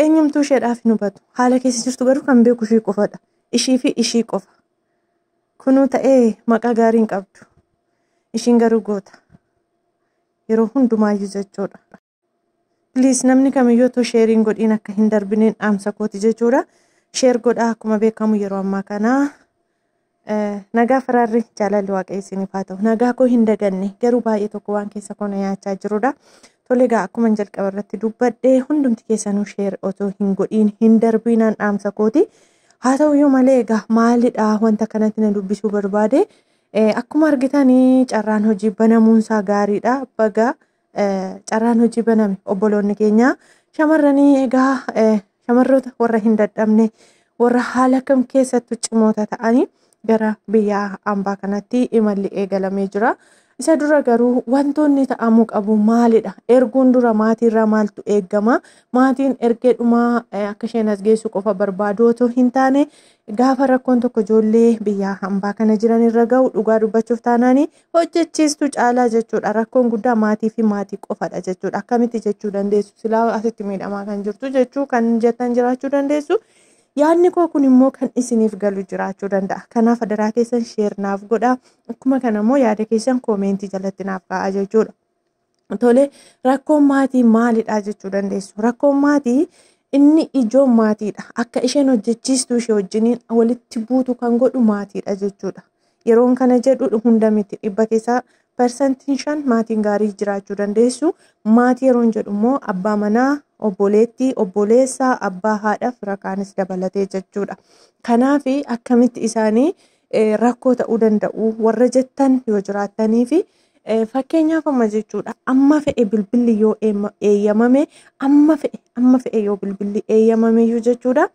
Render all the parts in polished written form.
Eenyumtuu isheedhaaf hin hubatu. Haala keessa jirtu garuu kan beeku ishii qofadha. Ishii fi ishii qofa. Kunuu ta'ee maqaa gaarii hin qabdu. Ishiin garuu goota. Yeroo hundumaayyuu jechuudha. Please, namni kamiyyuu otoo share iin godhiin akka hin darbineen dhaamsa kooti jechuudha. Share godhaa. Akkuma beekamu yeroo ammaa kana nagaa, faraarri, jaalalli Waaqayyo isiniif haa ta'u. Nagaa koo hin daganne, garuu baay'ee tokko waan keessa koo na nyaachaa jirudha. Tole egaa, akkuma jalqaba irratti dubbadhe, hundumti keessanuu share otoo hin godhiin hin darbinaan dhaamsa kooti. Haa ta'uyyuu malee egaa maalidha wanta kanatti na dubbisuu barbaade? Akkuma argitanii carraan hojii banamuunsaa gaariidha. Baga carraan hojii baname. Obboloonni keenya shamarranii egaa shamarroota warra hin dadhabne, warra haala kam keessattuu cimoota ta'anii gara biyya hambaa kanatti imalli eegalamee jira. Isa dura garuu wantoonni ta'amuu qabu maalidha? Erguun dura maatiirraa maaltu eegama? Maatiin ergee dhumaa akka isheen as geessu qofa barbaadu otoo hin taane, gaafa rakkoon tokko ijoollee biyya hambaa kana jiran irra gahu, dhugaa dubbachuuf taanaani hojjechiistu caalaa jechuudha. Rakkoon guddaa maatii fi maatii qofadha jechuudha. Akkamitti jechuu dandeessu? Silaa asitti miidhamaa kan jirtu jechuu kan jettan jiraachuu dandeessu. Yaadni koo kun immoo kan isiniif galu jiraachuu danda'a. Kanaaf adaraa keessan share naaf godhaa. Akkuma kana immoo yaada keessan comment ii jalatti naaf kaa'aa jechuudha. Tole, rakkoon maatii maalidha jechuu dandeessu. Rakkoon maatii inni ijoon maatiidha. Akka isheen hojjechiistuu ishee wajjiniin walitti buutu kan godhu maatiidha jechuudha. Yeroon kana jedhu hunda miti, 100 keessaa 5% maatiin gaarii jiraachuu dandeessu. Maatii yeroon jedhu immoo abbaa manaa, obboleettii, obboleessaa, abbaa, haadha, fira kaanis dabalatee jechuudha. Kanaaf akkamitti isaanii rakkoo ta'uu danda'u warra jettan yoo jiraattanii fi fakkeenyaaf amma jechuudha, amma fe'e bilbilli yoo eeyyamame, amma fe'e yoo bilbilli eeyyamame iyyuu jechuudha,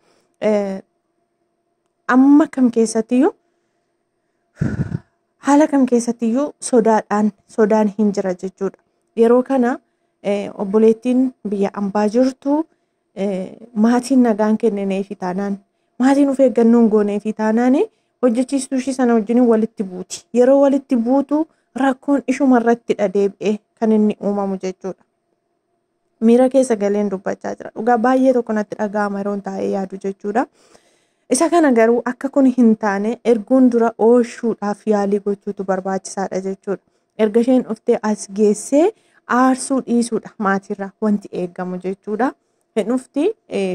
amma kam keessattiyyuu, haala kam keessattiyyuu sodaadhaan sodaan hin jira jechuudha. Yeroo kana obboleettiin biyya ambaa jirtu maatiin nagaan kennineefi taanaan, maatiin of eeggannoon gooneefi taanaan, hojjechiistuu ishii sana wajjin walitti buuti. Yeroo walitti buutu rakkoon ishuma irrattidha deebi'ee kan inni uumamu jechuudha. Miira keessa galeen dubbachaa jira. Dhugaa baay'ee tokko natti dhaga'ama yeroon taa'ee yaadu jechuudha. Isa kana garuu akka kun hin taane erguun dura ooshuudhaaf yaalii gochuutu barbaachisaadha jechuudha. Erga isheen dhuftee as geessee aarsuu dhiisuudha maatiirraa wanti eegamu jechuudha. Hin dhufti,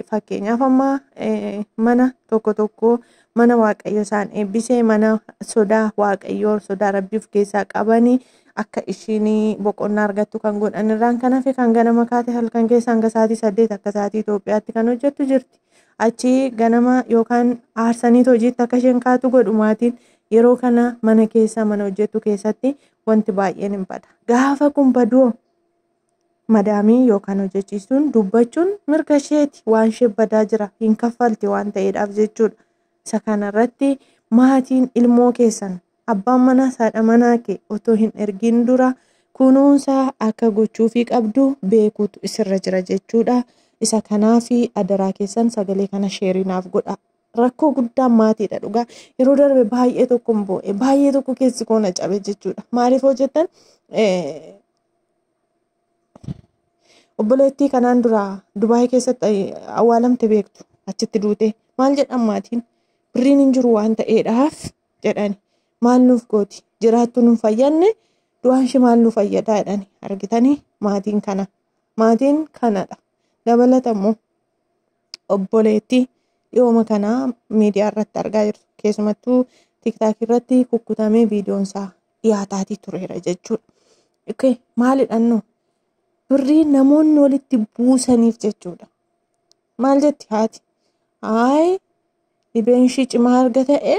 fakkeenyaaf amma mana tokko tokko, mana Waaqayyo isaan eebbisee, mana sodaa Waaqayyoo, sodaa Rabbii of keessaa qabanii, akka ishiin boqonnaa argattu kan godhan irraan kan hafe, kan ganama kaate halkan keessa hanga sa'aatii 8 akka sa'aatii Itoophiyaatti kan hojjettu jirti. Achi ganama yookaan aarsaniit hojiitti akka isheen kaatu godhu maatiin. Yeroo kana mana keessa, mana hojjettu keessatti wanti baay'een hin bada. Gaafa kun baduu madaamii yookaan hojjechiistuun dubbachuun mirga isheeti, waan ishee badaa jira hin kaffalti waan ta'eedhaaf jechuudha. Isa kanarratti maatiin ilmoo keessan, abbaan manaa, haadha manaa kee otoo hin ergin dura kunuunsa akka gochuufii qabdu beekuutu isirra jira jechuudha. Isa kanaafi adaraa keessan sagalee kana share naaf godha. Rakkoo guddaan maatiidha dhugaa. Yeroo darbe baay'ee tokko hin boo'e, baay'ee tokko keessi koo na cabe jechuudha. Maaliif hojjettan? Obboleettii kanaan dura Dubaay keessatti awwaalamte beektu, achitti duute. Maal jedhan maatiin? Birriin hin jiru waan ta'eedhaaf jedhani. Maal nuuf gooti? Jiraattu nu fayyanne, du'aan ishee maal nu fayyadaa jedhani. Argitanii, maatiin kana. Maatiin kanadha. Dabalatammoo obboleettii dhiyooma kanaa miidiyaa irratti argaa jirtu. Keessumattuu TikTok irratti kukkutamee viidiyoon isaa dhiyaataatii tureera jechuudha. Okay, maalidha nu? Birrii namoonni walitti buusaniif jechuudha. Maal jetti haati? Hayi, dhibeen ishii cimaa erga ta'e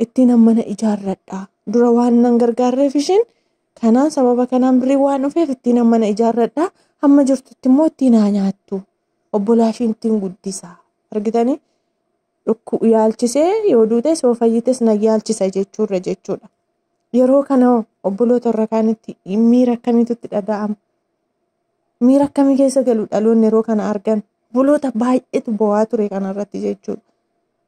ittiin mana ijaarradha. Dura waan nan gargaarreef ishiin kanaan, sababa kanaan birrii waan dhufeef ittiin mana ijaarradha. Hamma jirtutti immoo ittiin haa nyaattu. Obbolaa ishiin ittiin guddisa. Argitanii? Yaalchisee yoo duutes, yoo fayyites na yaalchisa jechuurra jechuudha. Yeroo kana obboloota irra kaanitti miira akkamiitu itti dhaga'ama? Miira akkamii keessa galu dhaloonni yeroo kana argan? Obboloota baay'eetu bo'aa ture kanarratti jechuudha.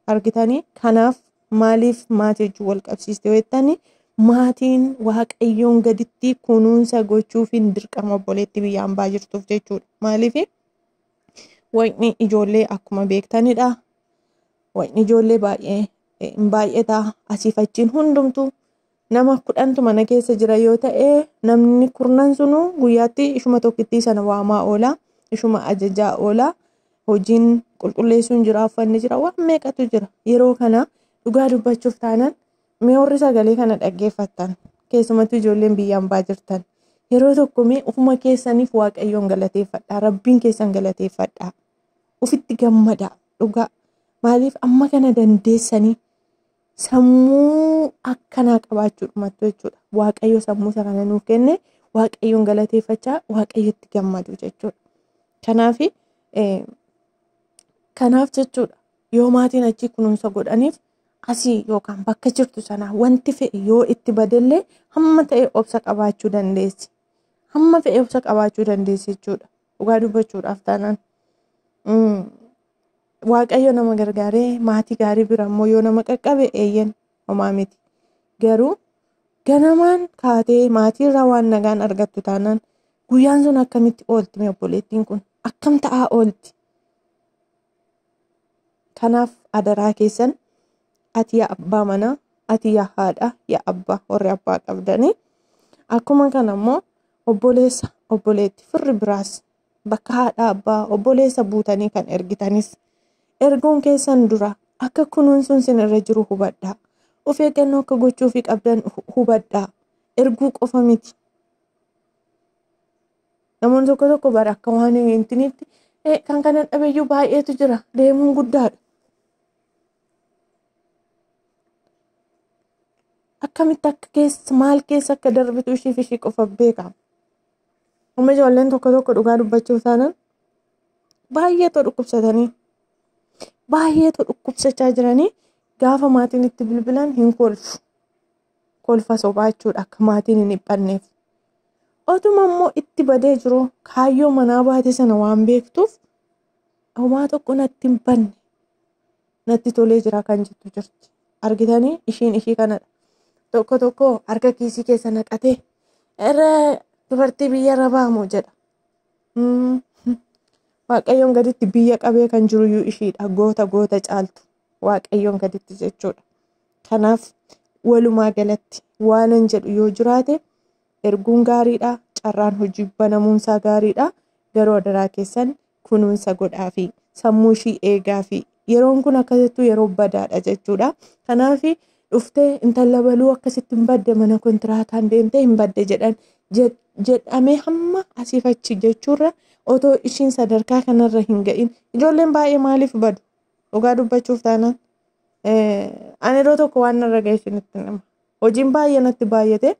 Argitanii, kanaaf maaliif maatii wajjin wal qabsiiste jettanii, maatiin Waaqayyoon gaditti kunuunsa gochuufiin dirqama obboleetti biyya hambaa jirtuuf jechuudha. Maaliif? Waqni ijoollee akkuma beektanidha. Waqni ijoollee baay'ee hin baay'ata. Asiif achiin hundumtuu nama 10tu mana keessa jira yoo ta'e namni 10 sunuu guyyaatti ishuma tokkittii sana waamaa oola. Ishuma ajajaa oola. Hojiin qulqulleessuun jira, uffanni jira, waan meeqatu jira. Yeroo kana dhugaa dubbachuuf taanaan mee warri sagalee kana dhaggeeffattan keessumattuu ijoolleen biyya hambaa jirtan yeroo tokko mee ofuma keessaniif Waaqayyoon galateeffadhaa, Rabbiin keessan galateeffadhaa, ofitti gammadaa dhugaa. Maaliif amma kana dandeessanii sammuu akkanaa qabaachuu dhumattu jechuudha. Waaqayyo sammuu isa kana nuuf kenne Waaqayyoon galateeffachaa Waaqayyotti gammadu jechuudha. Kanaaf jechuudha yoo maatiin achii kunuunsa godhaniif asii yookaan bakka jirtu sanaa wanti fe'e yoo itti badellee hamma ta'e obsa qabaachuu dandeessi. Hamma fe'e obsa qabaachuu dandeessi jechuudha. Dhugaa dubbachuudhaaf taanaan. Waaqayyo nama gargaaree maatii gaarii bira immoo yoo nama qaqqabe eeyyan homaa miti. Garuu ganamaan kaatee maatiirraa waan nagaan argattu taanaan guyyaan sun akkamitti oolti mee obboleettiin kun? Akkam ta'aa oolti? Kanaaf adaraa keessan ati yaa abbaa manaa, ati yaa haadha, yaa abbaa warri abbaa qabdanii. Akkuma kana immoo obboleessa, obboleetti firri biraas bakka haadha abbaa obboleessa buutanii kan ergitanis erguun keessan dura akka kunuunsuun sin irra jiru hubadhaa. Of eeggannoo akka gochuufii qabdan hubadhaa. Erguu qofa miti. Namoonni tokko tokko bara akka waan hin tinitti kan kana dhabeeyyuu baay'eetu jira. Deemuun guddaadha. Akkamitti akka keessa maal keessa akka darbitu ishiif ishii qofa beekama. Amma ijoolleen tokko tokko dhugaa dubbachuuf taanaan baay'eetu dhukkubsatanii baay'eetu dhukkubsachaa jiranii gaafa maatiin itti bilbilan hin kolfu. Kolfa sobaa jechuudha akka maatiin hin dhiphanneef. Otuma immoo itti badee jiru kaayyoo manaa baate sana waan beektuuf homaa tokko natti hin banne natti tolee jira kan jettu jirti. Argitanii ishiin ishii kanadha. Tokko tokko harka kiisii keessa naqatee irra dubartii biyya irra baamu jedha. Waaqayyoon gaditti biyya qabee kan jiruyyuu ishiidha. Goota goota caaltu Waaqayyoon gaditti jechuudha. Kanaaf walumaa galatti waanan jedhu yoo jiraate erguun gaariidha. Carraan hojii banamuunsaa gaariidha. Garuu adaraa keessan kunuunsa godhaafi sammuu ishii eegaafi yeroon kun akkasittuu yeroo badaadha jechuudha. Kanaaf dhuftee intala baluu akkasitti hin badde mana kontiraataan deemtee hin badde jedhan jedhamee hamma asiif achi jechuurra otoo ishiin sadarkaa kanarra hin ga'in ijoolleen baay'ee maaliif badu? Dhugaa dubbachuuf taanaan ani yeroo tokko waan narra ga'e isinitti hima. Hojiin baay'ee natti baay'ate.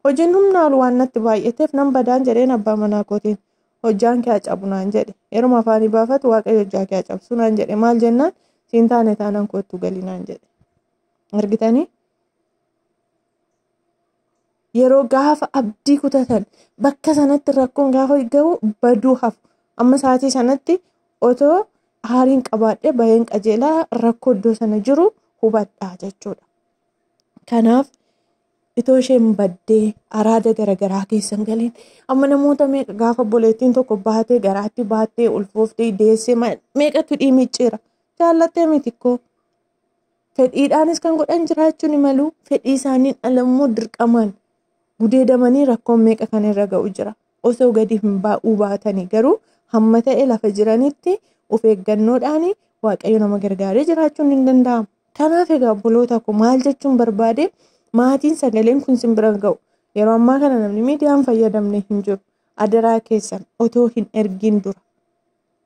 Hojiin humna ol waan natti baay'ateef nan badaan jedheen abbaa manaa kootiin hojjaan kee cabu naan jedhe. Yeruma afaanii baafatu Waaqayyo hojjaa kee cabsu naan jedhe. Maal jennaan siin taane taanaan kottu galii naan jedhe. Argitanii? Yeroo gaafa abdii kutatan bakka sanatti rakkoon gaafa ga'u baduu hafu. Amma sa'aatii sanatti otoo aariin qabaadhee baheen qajeelaa rakkoo iddoo sana jiru hubadhaa jechuudha. Kanaaf itoo isheen baddee araada garaagaraa keessa hin galiin amma namoota meeqa gaafa obboleettiin tokko baatee garaatti baattee ulfooftee deessee meeqatu dhiimicciira. Jaallattee miti koo. Fedhiidhaanis kan godhan jiraachuu ni malu. Fedhii isaaniin ala immoo dirqamaan gudeedamanii rakkoon meeqa kan irra ga'u jira. Osoo gadi hin baa'uu baatanii garuu hamma ta'e lafa jiranitti of eeggannoodhaan Waaqayyo nama gargaaree jiraachuun hin danda'amu. Kanaaf egaa obboloota koo maal jechuun barbaade maatiin sagaleen kun sin bira ga'u. Yeroo ammaa kana namni miidiyaan fayyadamne hin jiru. Adaraa keessan otoo hin ergin dura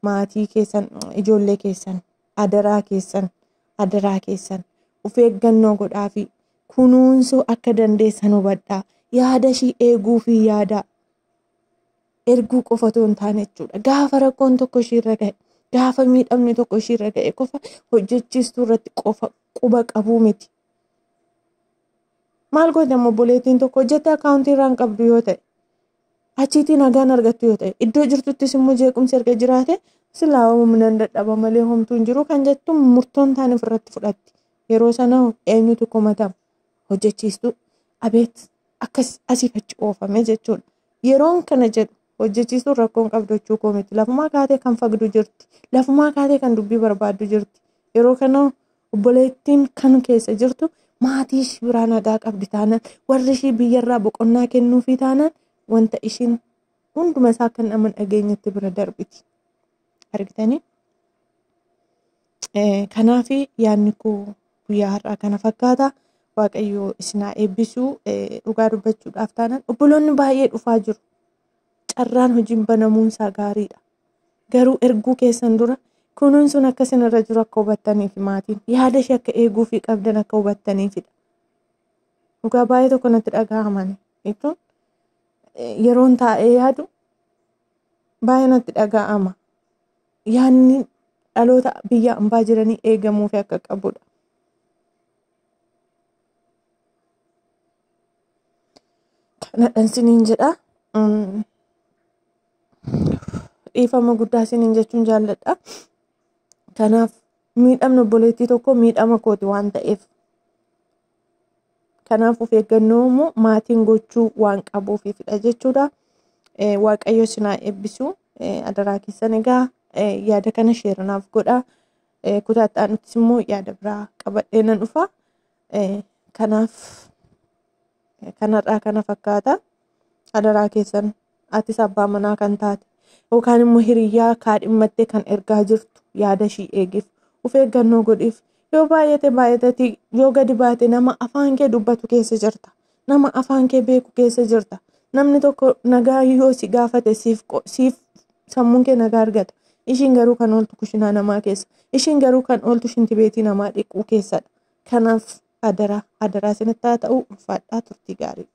maatii keessan ijoollee keessan adaraa keessan adaraa keessan of eeggannoo godhaa fi kunuunsuu akka dandeessan hubadhaa. Yaada ishii eeguu fi yaada erguu qofa otoo hin taane jechuudha. Gaafa rakkoon tokko ishiirra ga'e, gaafa miidhamni tokko ishiirra ga'e qofa hojjechiistuu irratti qofa quba qabuu miti. Maal gooti amma obboleettiin tokko hojjettee akkaawuntii irraa hin qabdu yoo ta'e, achiitii nagaan argattu yoo ta'e, iddoo jirtuttis immoo jeequmsi erga jiraate silaa humnaan dadhaba malee homtuu hin jiru kan jettu murtoon taane ofirratti fudhatti. Yeroo sana eenyutu komatama? Hojjechiistuu abeet akkas asiif achi oofame jechuudha. Yeroon kana jedhu Hojjechiisuun rakkoon qabdu jechuu koo miti. Lafumaa kaatee kan fagdu jirti. Lafumaa kaatee kan dubbii barbaaddu jirti. Yeroo kana obboleettiin kan keessa jirtu maatii ishii biraa nagaa qabdi taanaan, warri ishii biyyarraa boqonnaa kennuufii taanaan, wanta ishiin hunduma isaa kan nama dhageenyatti bira darbiti. Argitanii? Kanaaf yaadni koo guyyaa har'aa kana fakkaata. Waaqayyo isin haa eebbisu. Dhugaa dubbachuudhaaf taanaan obboloonni baay'ee dhufaa jiru. Carraan hojiin banamuun isaa gaariidha. Garuu erguu keessan dura kunuunsuun akka isin irra jiru akka hubattaniif, maatiin yaada ishee akka eeguu fi qabdan akka hubattaniifidha. Dhugaa baay'ee tokko natti dhaga'aman jechuun yeroon taa'ee yaadu baay'ee natti dhaga'ama. Yaadni dhaloota biyya ambaa jiranii eegamuufi akka qabudha. Kanadhaan siniin jedha. Dhiifama guddaa siniin jechuun jaalladha. Kanaaf miidhamni obboleettii tokko miidhama kooti waan ta'eef. Kanaaf of eeggannoo immoo maatiin gochuu waan qabuufidha jechuudha. Waaqayyo isin haa eebbisu. Adaraa keessan egaa yaada kana share naaf godha. Kutaa itti aanuttis immoo yaada biraa qabadhee nan dhufa. Kanaaf kanarraa kana fakkaata. Adaraa keessan, atis abbaa manaa kan taate yookaan immoo hiriyyaa kaadhimmattee kan ergaa jirtu, yaada ishii eegiif, of eeggannoo godhiif. Yoo baay'ate baay'atati yoo gadi baate nama afaan kee dubbatu keessa jirta, nama afaan kee beeku keessa jirta. Namni tokko nagaa yoo si gaafate siif sammuun kee nagaa argata. Ishiin garuu kan ooltu kushinaa namaa keessa, ishiin garuu kan ooltu shintibeetii namaa dhiquu keessadha. Kanaaf adaraa, adaraa isinitti haa ta'u. Ulfaadhaa, turtii gaarii.